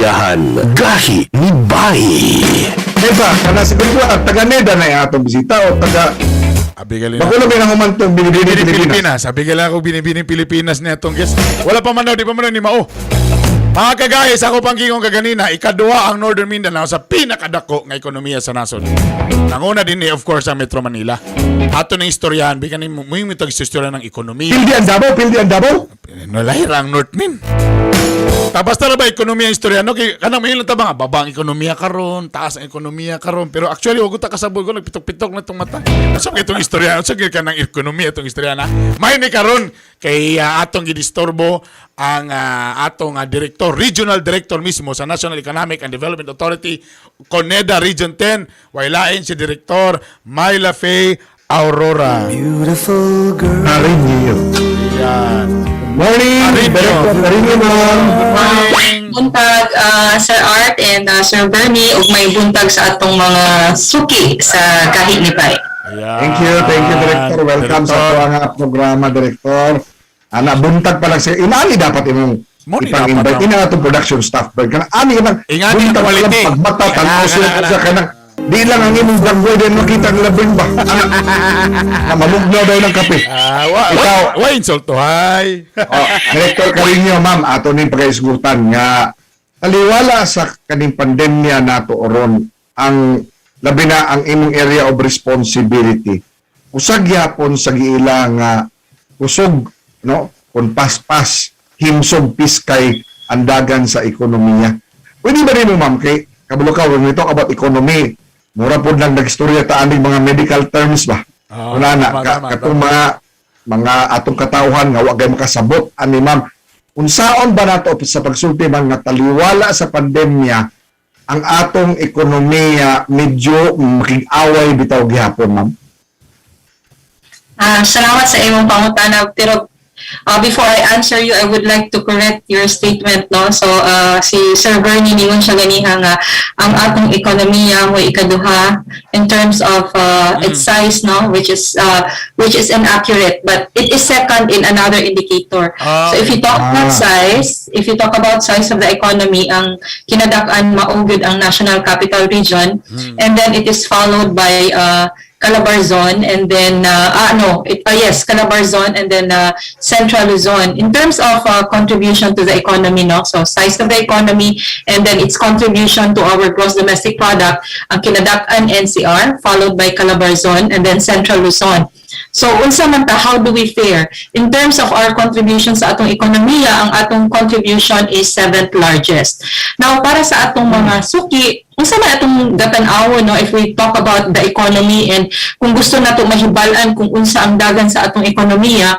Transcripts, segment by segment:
Yahan, Gahi ni Bai. Diba, kana siguro ko, ang taga NEDA na yung atong bisita o taga Abigail na. Bago na binangumantong Binibining Binibining Pilipinas. Pilipinas. Abigail ako Binibining Pilipinas niya itong guest. Wala pa man daw, di pa man daw ni Mao. Mga kagayos, ako pang gingon kaganina, ikaduha ang Northern Mindanao sa pinakadako nga ekonomiya sa nasod. Nanguna din eh, of course, ang Metro Manila. Ato ng istoryahan, bikan ni mo yung mitag istorya ng ekonomiya. Pildi ang Davao, pildi ang Davao. Nalahira ang North Min. Tapos tara ba ekonomiya ang istorya no kay kanang may ta ba nga baba ang ekonomiya karon, taas ang ekonomiya karon, pero actually wag ta kasabot ko nagpitok-pitok na tong mata. Unsa kay itong istorya? Unsa kay kanang ekonomiya itong istorya na? May ni karon kay atong gidisturbo ang atong director, regional director mismo sa National Economic and Development Authority, CONEDA Region 10, way lain si Director Myla Faye Aurora. Beautiful girl. Narinig. Yan. Morning, Narinig. Director Narinig, ma'am. Morning. Buntag, Sir Art and Sir Bernie, ug may buntag sa atong mga suki sa Gahi ni Bai. Ayan. Thank you, Director. Welcome sa Director. ato ang programa, Director. Ana, buntag pa lang siya. Inani dapat imong Mo ni ipang-invite. dapat, Ina atong production staff. Bird. Kana, ani ka nang Ingani ang buntag pa lang quality. pagmata, tanaw Kana, sila kana, sa kanang di lang ang imong ganggoy din makita ang labing ba. Ana, na mamugnaw daw ng kape. Ah, wa, Ikaw. wa, wa insulto hay. Oh, Director Carino, ma'am, ato ning pagaisgutan nga taliwala sa kaning pandemya nato oron ang labi na ang imong area of responsibility. Usag gyapon sa giila nga kusog, no, kun paspas himsog piskay andagan sa ekonomiya. Pwede ba rin mo, ma'am, kay kabalo ka when we talk about economy, mura pod lang nagstorya ta aning mga medical terms ba? Ah, Wala na tama, ka, tama, katong tama. mga atong katawhan nga wa kay makasabot ani, ma'am, unsaon ba nato sa pagsulti man nga taliwala sa pandemya ang atong ekonomiya medyo makig-away bitaw gihapon, ma'am? Salamat sa imong pangutana, pero before I answer you, I would like to correct your statement, no? So si Sir Bernie ningon siya ganiha nga ang atong ekonomiya mo ikaduha in terms of its size, no, which is inaccurate, but it is second in another indicator. So if you talk about size, if you talk about size of the economy, ang kinadak-an mao gyud ang National Capital Region, and then it is followed by Calabarzon, and then no, it, yes, Calabarzon, and then Central Luzon. In terms of contribution to the economy, no, so size of the economy, and then its contribution to our gross domestic product, ang kinadak-an NCR, followed by Calabarzon, and then Central Luzon. So unsa man ta, how do we fare? In terms of our contribution sa atong ekonomiya, ang atong contribution is seventh largest. Now, para sa atong mga suki, unsa man atong gatan-awon, no, if we talk about the economy and kung gusto nato mahibal-an kung unsa ang dagan sa atong ekonomiya,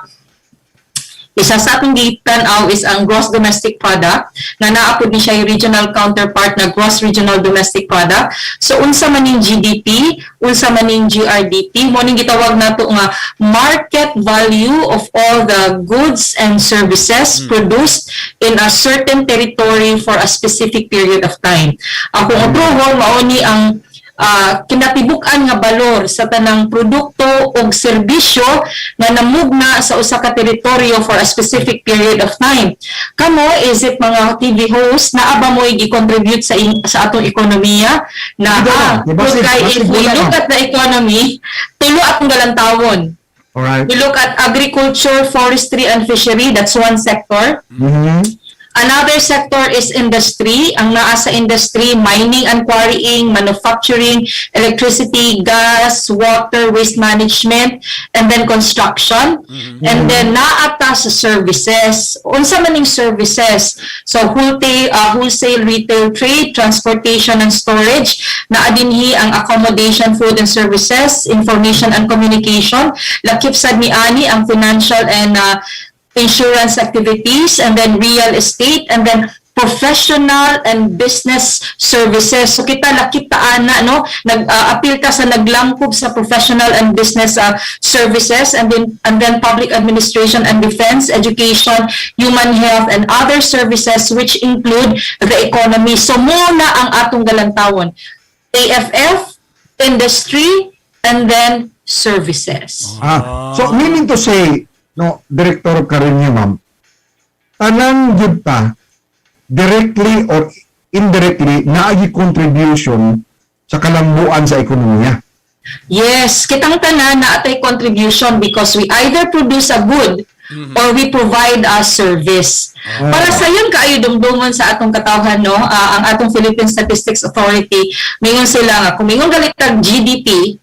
isa sa atong gitan-aw is ang gross domestic product nga naa pud ni siya yung regional counterpart na gross regional domestic product. So unsa man ning GDP, unsa man ning GRDP, mo ning gitawag nato nga market value of all the goods and services produced in a certain territory for a specific period of time. Ang kung utrohon, mao ni ang kinatibuk-an nga balor sa tanang produkto o serbisyo nga namugna sa usa ka teritoryo for a specific period of time. Kamo, is it mga TV host, naa ba mo gi-contribute sa atong ekonomiya na Hindi ba? Di ba, kay basig if we wala look na. at the economy, tulo akong galantawon. We look at agriculture, forestry, and fishery. That's one sector. Another sector is industry. Ang naa sa industry, mining and quarrying, manufacturing, electricity, gas, water, waste management, and then construction. And then naa ta sa services. Unsa man ning services? So wholesale, retail trade, transportation and storage, naa dinhi ang accommodation, food and services, information and communication. Lakip sad ni ani ang financial and insurance activities, and then real estate, and then professional and business services. So kita lakip ta ana, no, nag-appeal ka sa naglangkob sa professional and business services, and then public administration and defense, education, human health and other services which include the economy. So muna ang atong galantawon. AFF, industry, and then services. Ah, so meaning to say, no, Director Carino, ma'am, tanan gyud ta directly or indirectly naay contribution sa kalambuan sa ekonomiya. Yes, kitang tanan naa tay contribution because we either produce a good or we provide a service. Para sayon kaayo dumdumon sa atong katawhan, no, ang atong Philippine Statistics Authority, mingon sila nga kung mingon galit kag GDP,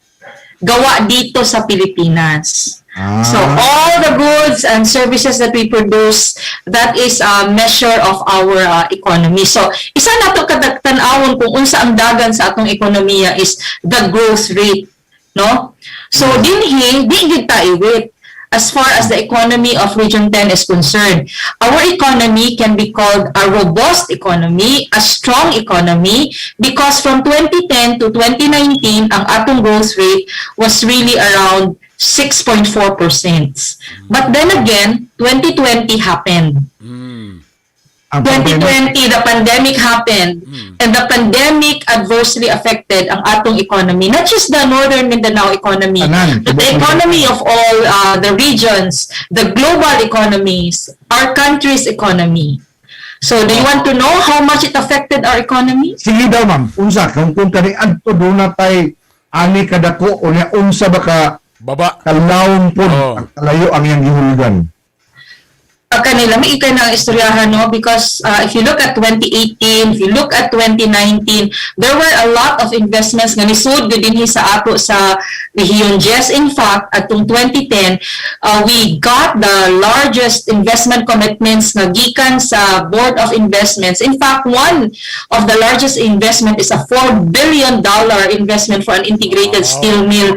gawa dito sa Pilipinas. So all the goods and services that we produce, that is a measure of our economy. So isa na to ka tan-awon kung unsa ang dagan sa atong ekonomiya is the growth rate, no? So dinhi di gyud ta iwit as far as the economy of Region 10 is concerned. Our economy can be called a robust economy, a strong economy, because from 2010 to 2019, ang atong growth rate was really around 6.4%. But then again, 2020 happened. Ang problema, 2020, the pandemic happened, and the pandemic adversely affected ang atong economy. Not just the Northern Mindanao economy, Tanan, but the economy of all the regions, the global economies, our country's economy. So, do you want to know how much it affected our economy? Sige daw, ma'am, unsa kung kani adto duna tay ani kadako unya unsa ba ka Baba. Kalawon pod Oo. ang kalayo ang iyang gihulgan. Kanila may ikay na ang istoryahan, no, because if you look at 2018, if you look at 2019, there were a lot of investments nga nisud gud dinhi sa ato sa rehiyon. Yes, in fact, atong 2010, we got the largest investment commitments nga gikan sa Board of Investments. In fact, one of the largest investment is a $4 billion investment for an integrated steel mill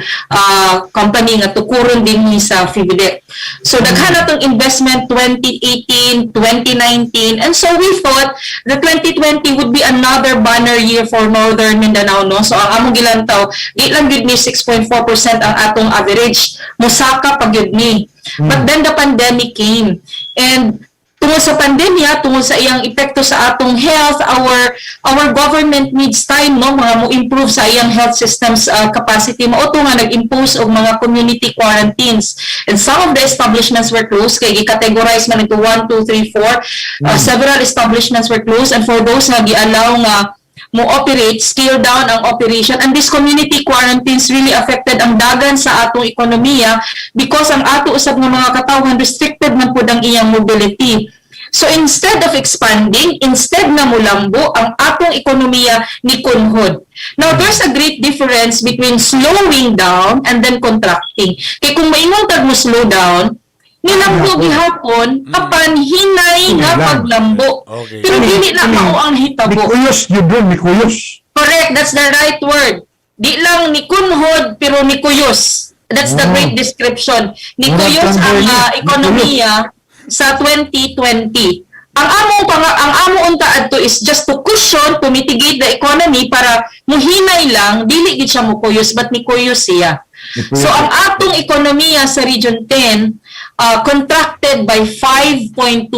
company nga tukuron dinhi sa Phividec. So daghan na tong investment 2018, 2019, and so we thought the 2020 would be another banner year for Northern Mindanao, no? So ang among gilantaw, di lang gyud ni 6.4% ang atong average, musaka pa gyud ni. But then the pandemic came and tungod sa pandemya, tungod sa iyang epekto sa atong health, our government needs time, no, mga mo improve sa iyang health systems capacity. Mao to nga nag-impose og mga community quarantines. And some of the establishments were closed kay gi-categorize man into 1, 2, 3, 4. Several establishments were closed and for those nga gi-allow nga mo operate, scale down ang operation, and this community quarantines really affected ang dagan sa atong ekonomiya because ang ato usab nga mga katawhan, restricted man pud ang iyang mobility. So instead of expanding, instead na mulambo, ang atong ekonomiya ni kunhod. Now there's a great difference between slowing down and then contracting. Kay kung maingon tag mo slow down, nilambo gihapon apan hinay nga Hinay lang. Paglambo. Pero dili na mao ang hitabo. Nikuyos yun doon, nikuyos. Correct, that's the right word. Di lang ni kunhod pero ni kuyos. That's the great description. Ni Murag kuyos kang ang Bernie, ekonomiya sa 2020. Ang amo unta adto is just to cushion, to mitigate the economy para muhinay lang, dili gid siya mukuyos, but ni kuyos siya. Nikuyos. So ang atong ekonomiya sa Region 10 contracted by 5.2%.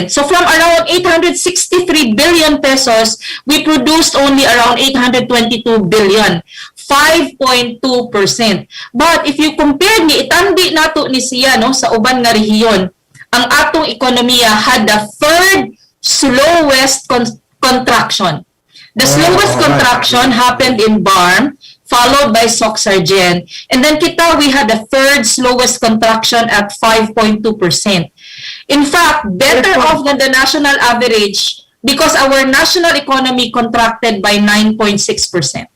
So from around ₱863 billion, we produced only around 822 billion. 5.2%. But if you compare ni itandi nato ni siya, no, sa uban nga rehiyon, ang atong ekonomiya had the third slowest contraction. The slowest contraction happened in BARMM, followed by Soccsksargen. And then kita, we had the third slowest contraction at 5.2%. In fact, better off than the national average because our national economy contracted by 9.6%.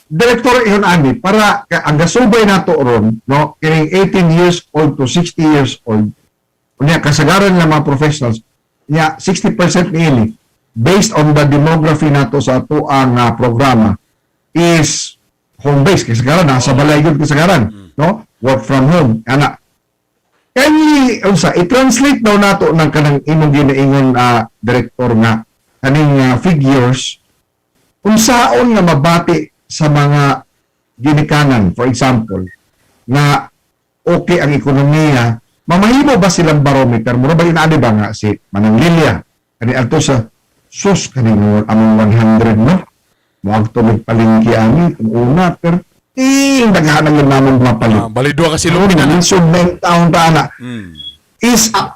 Direktor Ihon Ami, para ang gasubay nato ron, no, kining 18 years old to 60 years old, unya kasagaran ng mga professionals, nya 60% niini based on the demography nato sa ato ang programa is home base. Kasagaran nasa balay gyud kasagaran, no, work from home ana. Kindly unsa i-translate daw nato ng kanang imong ginaingon, director, nga kaning figures, unsaon nga mabati sa mga ginikanan, for example, nga okay ang ekonomiya? Mamahimo ba silang barometer? Mura ba inaani ba nga si Manang Lilia kani adto sa sus kani among 100, no, moadto mig palengke ani kung una, pero ting daghan ang namon mapalit. Ah, bali duha ka Ano silupin na na. lisod na yung taon ta ana. Is a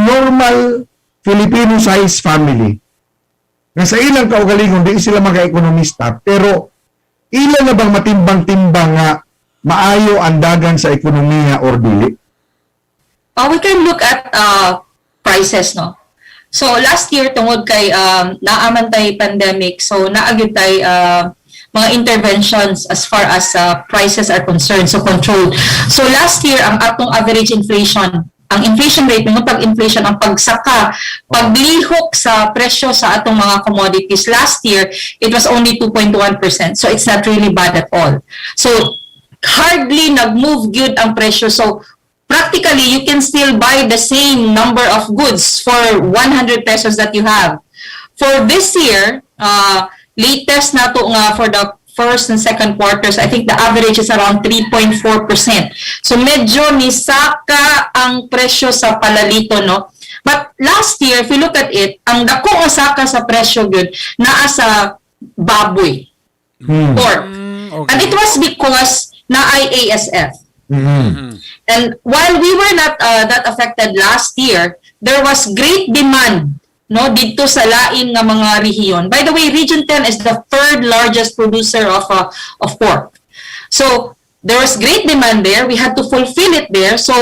normal Filipino size family. Nga sa ilang kaugalingon, di sila mga ekonomista, pero ilan na bang matimbang-timbang nga maayo ang dagan sa ekonomiya or dili? We can look at prices, no? So last year, tungod kay naa man tay pandemic, so naa gyud tay mga interventions as far as prices are concerned, so controlled. So last year, ang atong average inflation, ang inflation rate, mga pag-inflation, ang pagsaka, paglihok sa presyo sa atong mga commodities last year, it was only 2.1%. So it's not really bad at all. So hardly nag-move gyud ang presyo. So practically, you can still buy the same number of goods for 100 pesos that you have. For this year, latest na to nga for the first and second quarters, I think the average is around 3.4%. So medyo nisaka ang presyo sa palalito, no? But last year, if you look at it, ang dako nga saka sa presyo gyud naa sa baboy, pork. And it was because naay ASF. And while we were not that affected last year, there was great demand, no, didto sa lain nga mga rehiyon. By the way, Region 10 is the third largest producer of pork. So there was great demand there. We had to fulfill it there. So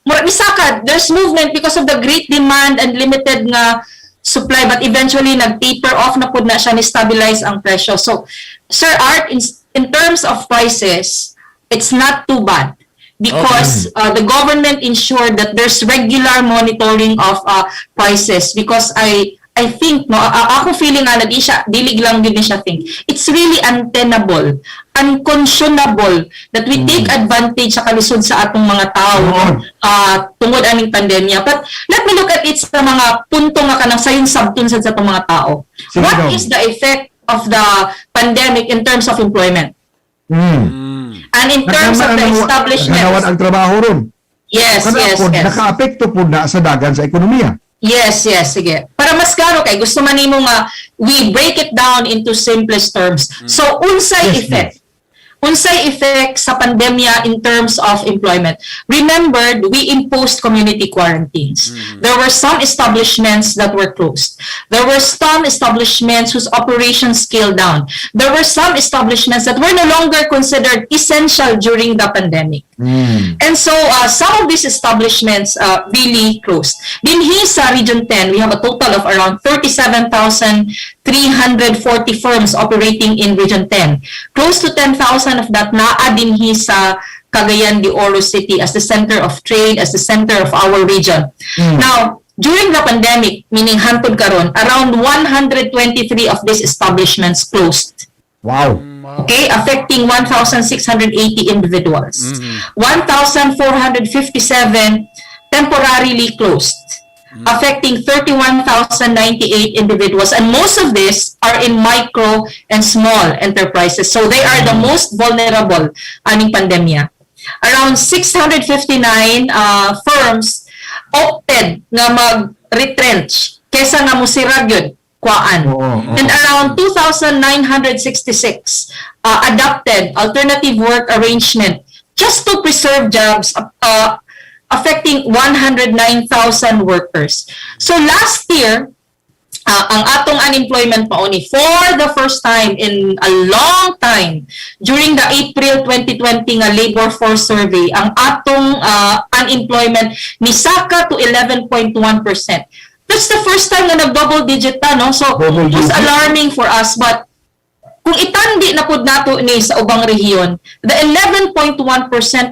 murag misaka, there's movement because of the great demand and limited nga supply, but eventually nag-taper off na pud na siya, ni stabilize ang presyo. So Sir Art, in terms of prices, it's not too bad because the government ensured that there's regular monitoring of prices, because I think, no, ako feeling nga na di siya, dili lang gyud ni siya think, it's really untenable, unconscionable that we take advantage sa kalisod sa atong mga tao tungod aning pandemya. But let me look at it sa mga punto nga kanang sayon sabton sad sa atong mga tao. Sige What daw. Is the effect of the pandemic in terms of employment and in terms of the establishments? Naghanawad ang trabaho ron. Kana pod, nakaapekto pod na sa dagan sa ekonomiya. Yes, sige. Para mas klaro kay gusto man nimo nga we break it down into simplest terms. So unsay effect? Unsay effect sa pandemya in terms of employment? Remember, we imposed community quarantines. There were some establishments that were closed. There were some establishments whose operations scaled down. There were some establishments that were no longer considered essential during the pandemic. And so some of these establishments really closed. Dinhi sa Region 10, we have a total of around 37,340 firms operating in Region 10. Close to 10,000 of that naa dinhi sa Cagayan de Oro City as the center of trade, as the center of our region. Now, during the pandemic, meaning hantod karon, around 123 of these establishments closed, okay, affecting 1,680 individuals. 1,457 temporarily closed, affecting 31,098 individuals. And most of these are in micro and small enterprises. So they are the most vulnerable aning pandemya. Around 659 firms opted nga mag-retrench kesa nga musira gyud kuan. Oo, oo. And around 2,966 adopted alternative work arrangement just to preserve jobs, affecting 109,000 workers. So last year, ang atong unemployment mao ni for the first time in a long time, during the April 2020 nga labor force survey, ang atong unemployment nisaka to 11.1%. That's the first time na nag-double digit ta, no? So, Double it was digit. Alarming for us, but kung itandi na pud nato ni sa ubang rehiyon, the 11.1%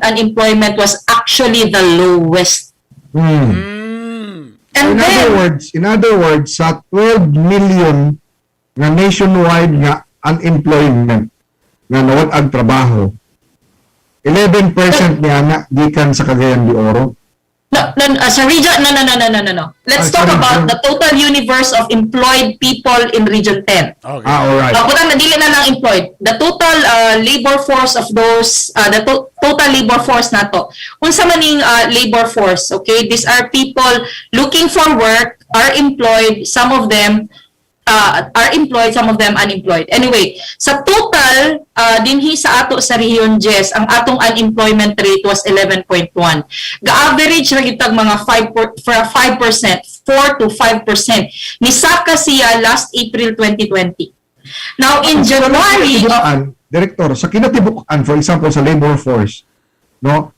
unemployment was actually the lowest. And In then, other words, sa 12 million nga nationwide nga unemployment nga nawad ang trabaho, 11% niya na gikan sa Cagayan de Oro. No, sa region, no. Let's Ah, talk sorry, about sorry. the total universe of employed people in Region 10. Ah, alright. Butang na dili na lang employed. The total labor force of those, the total labor force nato. Unsa man ning labor force, okay? These are people looking for work, are employed, some of them are employed, some of them unemployed. Anyway, sa total, dinhi sa ato sa Rehiyon Diyes, ang atong unemployment rate was 11.1. Ga-average ra gyud tag mga 5 for 5%, 4 to 5%. Nisaka siya last April 2020. Now in January, Kinatibuk-an, Director, sa kinatibuk-an, for example, sa labor force, no?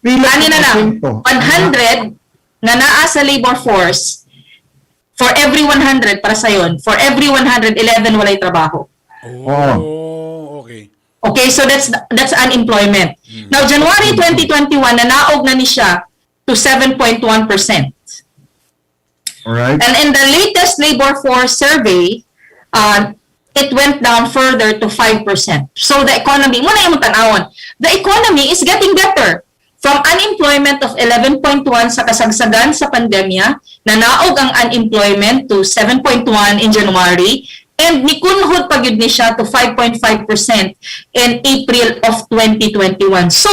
Pila Ani na lang, porsyento? 100 na naa sa labor force, for every 100 para sayon, for every 111 walay trabaho. Oh, okay. Okay, so that's unemployment. Now, January 2021, nanaog na ni siya to 7.1%. Alright. And in the latest labor force survey, it went down further to 5%. So the economy, mao na imong tan-awon, the economy is getting better. From unemployment of 11.1 sa kasagsagan sa pandemya, nanaog ang unemployment to 7.1 in January, and nikunhod pa gyud ni siya to 5.5% in April of 2021. So,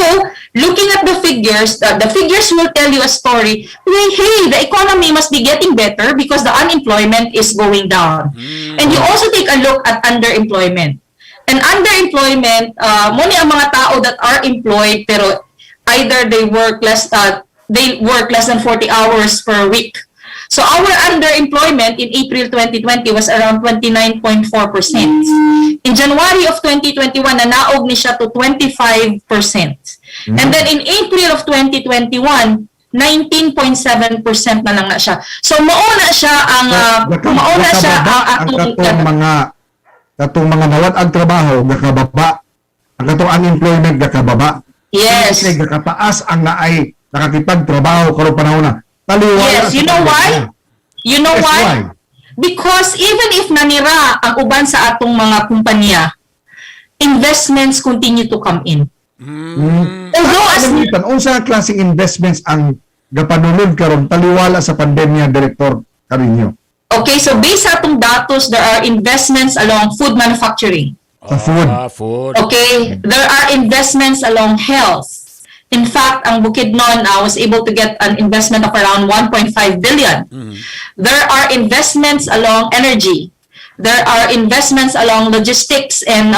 looking at the figures, the figures will tell you a story. Hey, the economy must be getting better because the unemployment is going down. And you also take a look at underemployment. And underemployment, mao ni ang mga tao that are employed pero either they work less than 40 hours per week. So our underemployment in April 2020 was around 29.4%. In January of 2021, nanaog ni siya to 25%. And then in April of 2021, 19.7% na lang na siya. So mao na siya Nakababa ang ang atong katong mga nawad ang trabaho gakababa, ang katong unemployment gakababa. Yes. Kay gakataas ang naay nakakipagtrabaho karong panahon na. Taliwala Yes, sa you know why? pandemya. You know Yes, why? why? Because even if nanira ang uban sa atong mga kumpanya, investments continue to come in. Although as Kalimitan, unsa klaseng investments ang gapanulod karon taliwala sa pandemya, Director Carino? Okay, so based sa atong datos, there are investments along food manufacturing. Sa food. Ah, food. Okay, there are investments along health. In fact, ang Bukidnon was able to get an investment of around 1.5 billion. There are investments along energy. There are investments along logistics and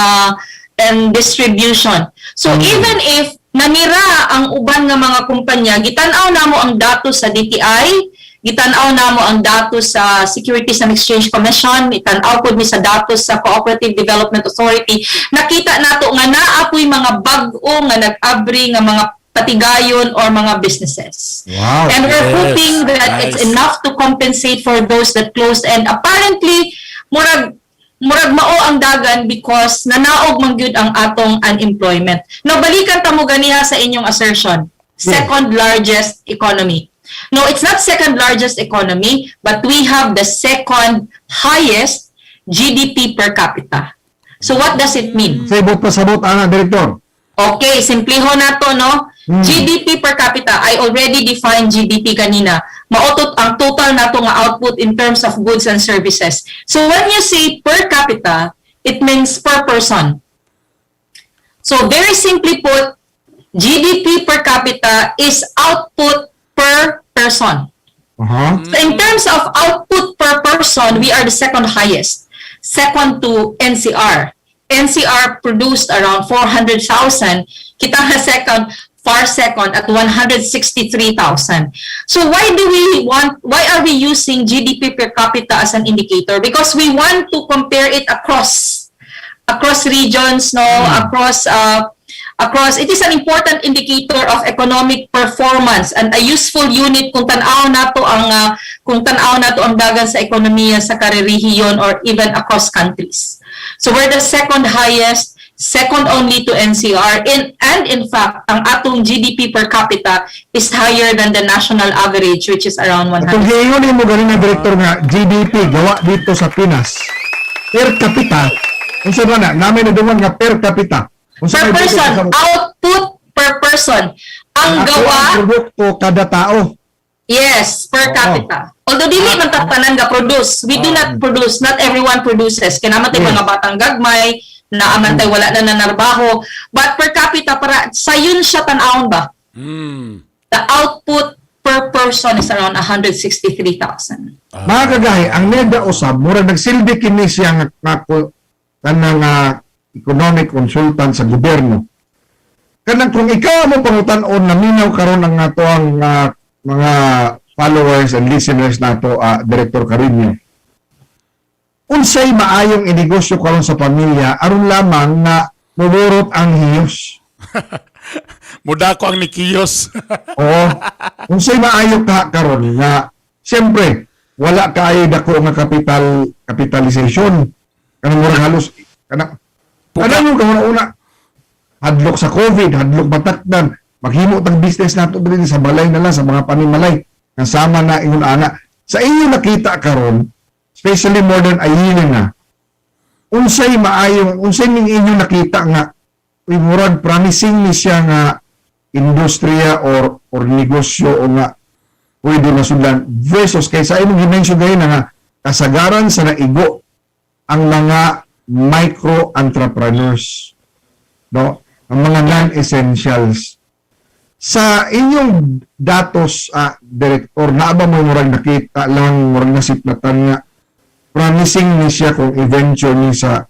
distribution. So even if nanira ang uban nga mga kumpanya, gitan-aw namo ang datos sa DTI, gitan-aw namo ang datos sa Securities and Exchange Commission, gitan-aw pud mi sa datos sa Cooperative Development Authority. Nakita nato nga naa po'y mga bag-o nga nag-abri nga mga patigayon or mga businesses. And we're hoping that it's Nice. Enough to compensate for those that closed, and apparently murag mao ang dagan because nanaog man gyud ang atong unemployment. Now balikan ta mo ganiha sa inyong assertion. Second largest economy. No, it's not second largest economy, but we have the second highest GDP per capita. So what does it mean? Sabot pasabot ana, Director. Okay, simpliho na to, no? GDP per capita, I already defined GDP kanina. Mao to ang total nato nga output in terms of goods and services. So when you say per capita, it means per person. So very simply put, GDP per capita is output per person. So in terms of output per person, we are the second highest, second to NCR. NCR produced around 400,000. Kita nga second, far second at 163,000. So why are we using GDP per capita as an indicator? Because we want to compare it across regions, no, across it is an important indicator of economic performance and a useful unit kung tan-aw nato ang dagan sa ekonomiya sa karirehiyon or even across countries. So we're the second highest, second only to NCR in and in fact ang atong GDP per capita is higher than the national average, which is around 100. Kung giingon nimo ganina, Director, nga GDP gawa dito sa Pinas per capita, unsa ba na? Namin nadungan nga per capita. Unsa Per may person, buot output per person. Ang Ako gawa ang produkto kada tao. Yes, per capita. Although dili man ta tanan ga produce. We do not produce, not everyone produces. Kay naa man tay mga batang gagmay, naa man tay wala na nanarbaho. But per capita para sayon siya tan-awon ba? The output per per person is around 163,000. Mga kagahi, ang NEDA usab murag nagsilbi kini siya nga kanang economic consultant sa gobyerno. Kanang kung ikaw mo pangutan-on, naminaw karon ang ato ang mga followers and listeners nato, Director Cariño. Unsay maayong inegosyo karon sa pamilya aron lamang nga muburot ang hiyos? Mudako ang nikiyos. Oo. Unsay maayo ka karon nga siyempre wala kaayo dako nga capitalization, kanang murag halos kanang Puka. kanang yung una hadlok sa COVID, hadlok matakdan, maghimo tag business nato diri sa balay na lang, sa mga panimalay nga sama na ingon ana. Sa inyo nakita karon, especially more than a year na, unsay maayong, unsay ning inyo nakita nga uy, murag promising ni siya nga industriya or negosyo o nga pwede masudlan versus kay sa imong gi-mention gayon na nga kasagaran sa naigo ang mga micro entrepreneurs, no, ang mga non-essentials? Sa inyong datos, director, naa ba mo murag nakita lang, murag nasiplatan nga promising ni siya kung i-venture ni sa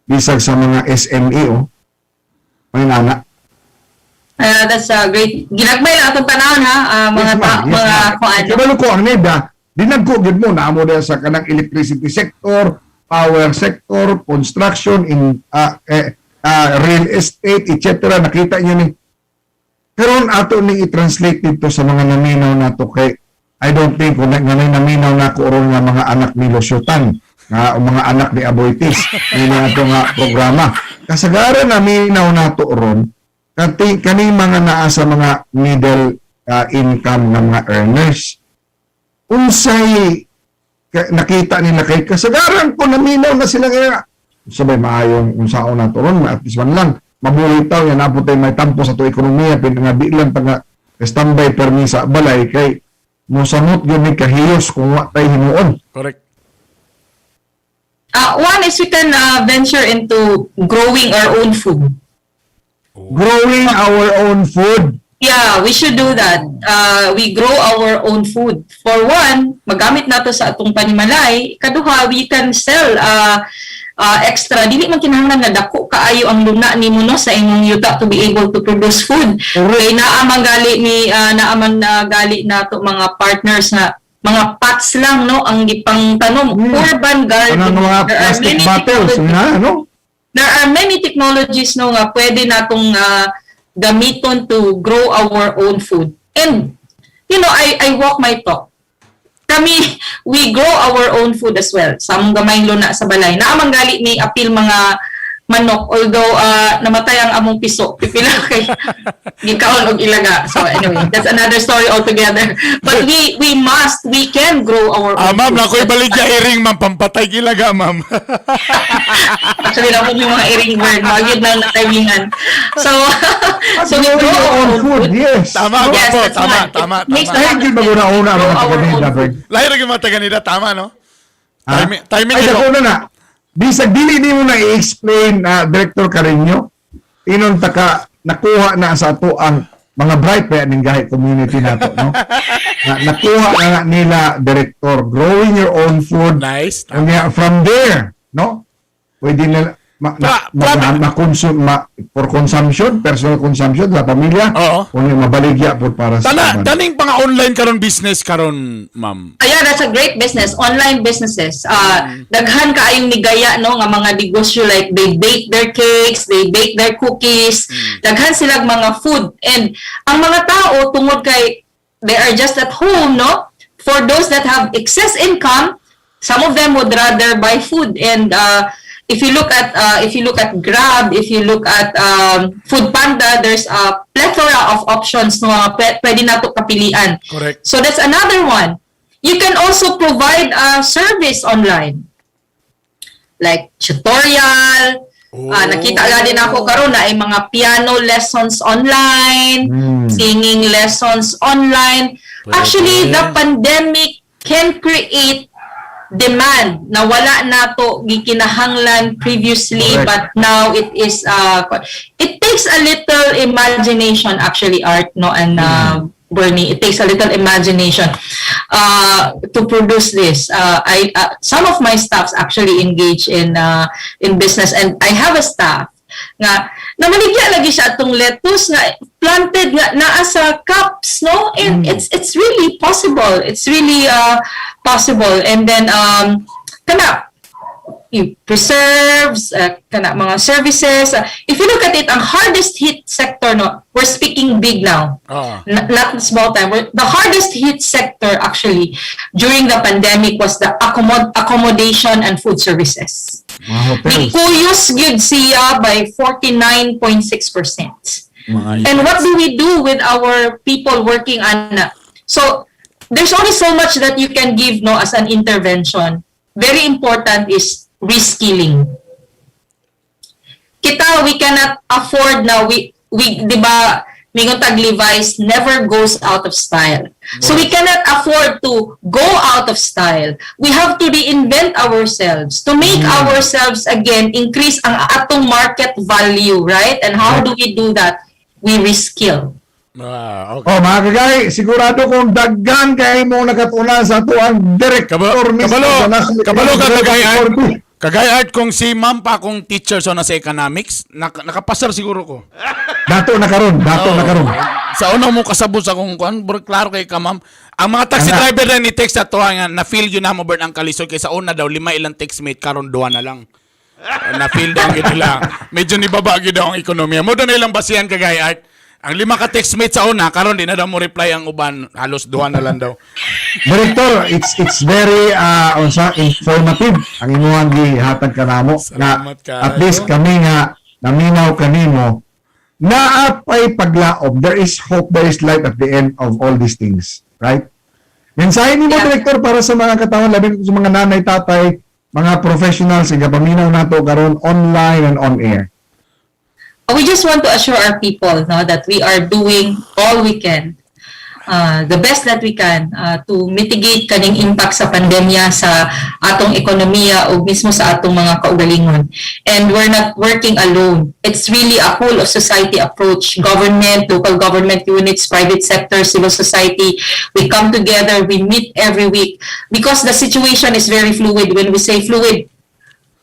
bisag sa mga SME o may nana? That's a great. Ginagmay lang atong panahon ha, mga Yes, ma'am. Yes, mga ma'am. kuan. Kabalo ko ang NEDA, dinagko gyud mo naamo diha sa kanang electricity sector, power sector, construction in real estate, etc. Nakita niyo ni karon ato ning i-translate dito sa mga naminaw nato kay I don't think kung nga naminaw na ko ron nga mga anak ni Lucio Tan nga o mga anak ni Aboitiz ni ato nga programa. Kasagaran naminaw nato ron kati kani mga naa sa mga middle income nga mga earners. Unsay nakita nila kay kasagaran ko naminaw na sila nga sabay maayong unsaon nato ron, at least man lang mabuhi taw yan napot tay may tampo sa to ekonomiya pin nga di lang ta nga standby permi sa balay kay mosamot gyud ni kahiyos kung wa tay himuon. Correct. One is we can venture into growing our own food. Growing our own food. Yeah, we should do that. We grow our own food. For one, magamit nato sa atong panimalay. Kaduha, we can sell extra. Dili man kinahanglan nga dako kaayo ang luna nimo, no, sa imong yuta to be able to produce food. Kay naa man gali ni naa man na gali nato mga partners na mga pots lang, no, ang gipang tanom, urban garden. Kanang mga There are plastic many bottles technologies na no. There are many technologies, no, nga pwede natong gamiton to grow our own food. And I walk my talk. Kami, we grow our own food as well. Sa among gamayng luna sa balay. Naa man gali ni apil mga manok, although namatay ang among piso pipila kay gikaon og ilaga. So anyway, that's another story altogether. But we must, we can grow our own Ah, ma'am, food. nakoy baligya iring, ma'am. Pampatay gilaga, ma'am. Actually, na yung mga iring bird. Magyud na na-timingan. So we Growing grow your our own own food, food. yes. Tama, Yes, po. that's Tama, one. tama, It makes tama. Dahil gyud maguna-una ang mga Grow our taga-NEDA, own food. Bird. Lahi ra gyud mga taga-NEDA, tama, no? Ha? Timing Ay, ito. dako na na. Bisag dili nimo na i-explain, Director Cariño, inon ta ka nakuha na sa ato ang mga bright pa ning gahi community nato, no? Na, nakuha na nga nila, Director, growing your own food. Nice. Unya, from there, no? Pwede na ma-consume for consumption, personal consumption sa pamilya. Oo. Unya mabaligya po para sa Tana, uban. taning pang online karon business karon, ma'am. Ayan, that's a great business. Online businesses. Daghan kaayong nigaya, no, nga mga negosyo, like they bake their cakes, they bake their cookies. Daghan silang mga food and ang mga tao, tungod kay they are just at home, no? For those that have excess income, some of them would rather buy food and if you look at Grab, if you look at Food Panda, there's a plethora of options, no, nga pwede nato kapilian. Correct. So that's another one. You can also provide a service online. Like tutorial. Nakita nga din ako karon na ay mga piano lessons online, singing lessons online. Pwede. Actually, the pandemic can create demand na wala nato gikinahanglan previously. Correct. But now it takes a little imagination actually, Art, no, and Bernie. It takes a little imagination to produce this. I Some of my staffs actually engage in business, and I have a staff nga namaligya lagi siya atong lettuce nga planted nga naa sa cups, no? And it's really possible. It's really possible. And then kana preserves, kana mga services. If you look at it, ang hardest hit sector, no, we're speaking big now, not small time. The hardest hit sector actually during the pandemic was the accommodation and food services. Mga hotels. Nikuyos gyud siya by 49.6%. Mga And what do we do with our people working on? So there's only so much that you can give, no, as an intervention. Very important is reskilling. Kita, we cannot afford now, we, di ba, mingon tag Levi's never goes out of style. So we cannot afford to go out of style. We have to reinvent ourselves to make ourselves again increase ang atong market value, right? And how do we do that? We reskill. Ah, okay. Oh, mga kagay, sigurado kong daghan kay mo nakatunan sa atuang director Mr. Kabalo, sa National kabalo ka, Kagay Art. Corby. Kagay Art, kung si ma'am pa akong teacher so na sa economics, nakapasar siguro ko. Dato na karon, dato na karon. Sa una mo kasabot sa kung kuan, bro, klaro kay ka, ma'am. Ang mga taxi Ana. Driver na ni text ato nga na feel yun na mo burn ang kalisod kay sa una daw lima ilang text mate, karon duha na lang. Na feel daw gyud nila. Medyo nibaba gyud daw ang ekonomiya. Mo na ilang basihan, Kagay Art. Ang lima ka text mate sa una, karon di na daw mo reply ang uban, halos duha na lang daw. Director, it's very unsa, informative ang imuhang gihatag kanamo na Salamat kaayo. at least kami nga naminaw kanimo, naa pay paglaom. There is hope, there is light at the end of all these things, right? Mensahe nimo, Director, para sa mga katawan, labi na sa mga nanay, tatay, mga professionals nga paminaw nato karon online and on air. We just want to assure our people, no, that we are doing all we can, the best that we can to mitigate kaning impact sa pandemya sa atong ekonomiya o mismo sa atong mga kaugalingon. And we're not working alone. It's really a whole of society approach. Government, local government units, private sector, civil society. We come together, we meet every week because the situation is very fluid. When we say fluid,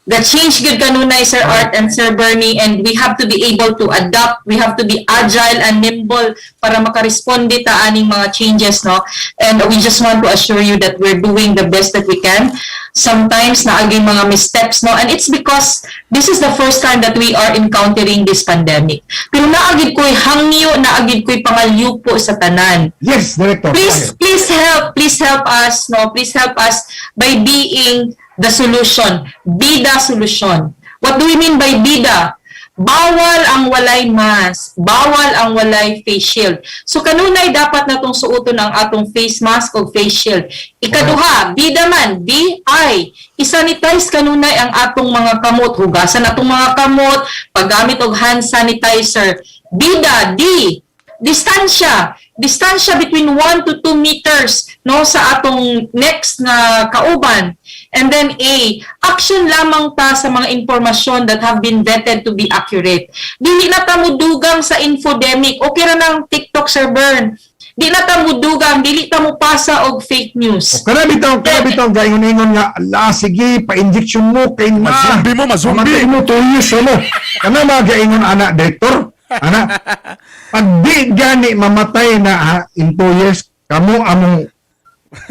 the change gyud kanunay, Sir Art and Sir Bernie, and we have to be able to adapt. We have to be agile and nimble para makaresponde ta aning mga changes, no? And we just want to assure you that we're doing the best that we can. Sometimes naaging mga missteps, no? And it's because this is the first time that we are encountering this pandemic, pero naa gyud ko'y hangyo, naa gyud ko'y pangalyupo sa tanan. Yes, Director. Please, please help, please help us, no? Please help us by being the solution. Be the solution. What do we mean by bida? Bawal ang walay mask, bawal ang walay face shield. So kanunay dapat natong suoton ang atong face mask o face shield. Ikaduha, bida man, B I. I-sanitize kanunay ang atong mga kamot, hugasan atong mga kamot, paggamit og hand sanitizer. Bida, D, distansya. Distansya between 1 to 2 meters, no, sa atong next na kauban. And then A, action lamang ta sa mga impormasyon that have been vetted to be accurate. Dili na ta mudugang sa infodemic. Okay ra nang TikTok, Sir Bern. Di na ta mudugang, dili ta mo pasa og fake news. Kana bitaw gaingon-ingon nga, ala, sige, pa-injection mo kay na. Mazumbi mo, mazumbi. Mamatay mo, 2 years mo. Kana mga gaingon ana, Director. Ana, pag di gani mamatay na ha, in 2 years, kamo among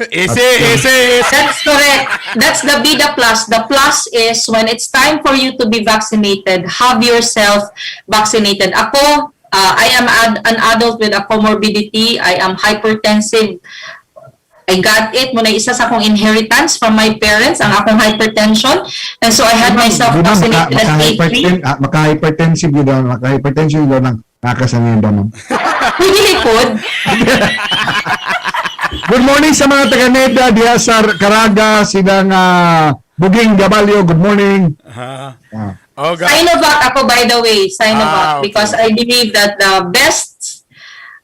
Ese, ese, ese. That's correct. That's the BIDA plus. The plus is when it's time for you to be vaccinated, have yourself vaccinated. Ako, I am an adult with a comorbidity. I am hypertensive. I got it. Muna isa sa akong inheritance from my parents, ang akong hypertension. And so I had myself Di ba, vaccinated at age 3. maka-hypertensive yun daw, maka-hypertensive yun daw ng nakasanyan daw, ma'am. Hindi likod. Good morning sa mga taga NEDA diha sa Caraga, silang Buging Gabalyo, good morning. Ah. Ah. Oh, God. Sinovac ako, by the way. Sinovac. Ah, okay. Because I believe that the best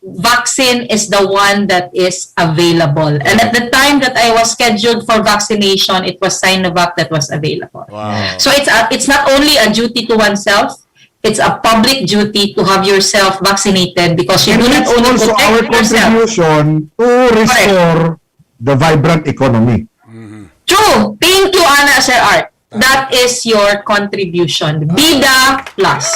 vaccine is the one that is available. And at the time that I was scheduled for vaccination, it was Sinovac that was available. Wow. So it's not only a duty to oneself, It's a public duty to have yourself vaccinated because you And do not it's only also our protect yourself. contribution to restore the vibrant economy. True. Thank you, Ana, Sir Art. That is your contribution. Bida Plus.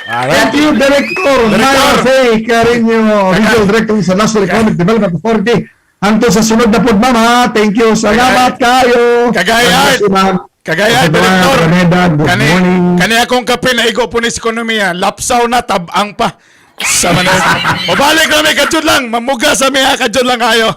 Alright. Thank you, Director Myra Faye Carino, Regional Director sa National Economic Development Authority. Hangtod sa sunod na pod, ma'am, ha. Thank you. Salamat kayo. Kagaya, God bless you, ma'am. Kagaya, Sa Director. Araneta, good Kani, morning. kani akong kape na igo po ni sa ekonomiya. Lapsaw na, tabang pa. Sa manas. Mabalik na may kadyod lang. Mamuga sa miha, kadyod lang kayo.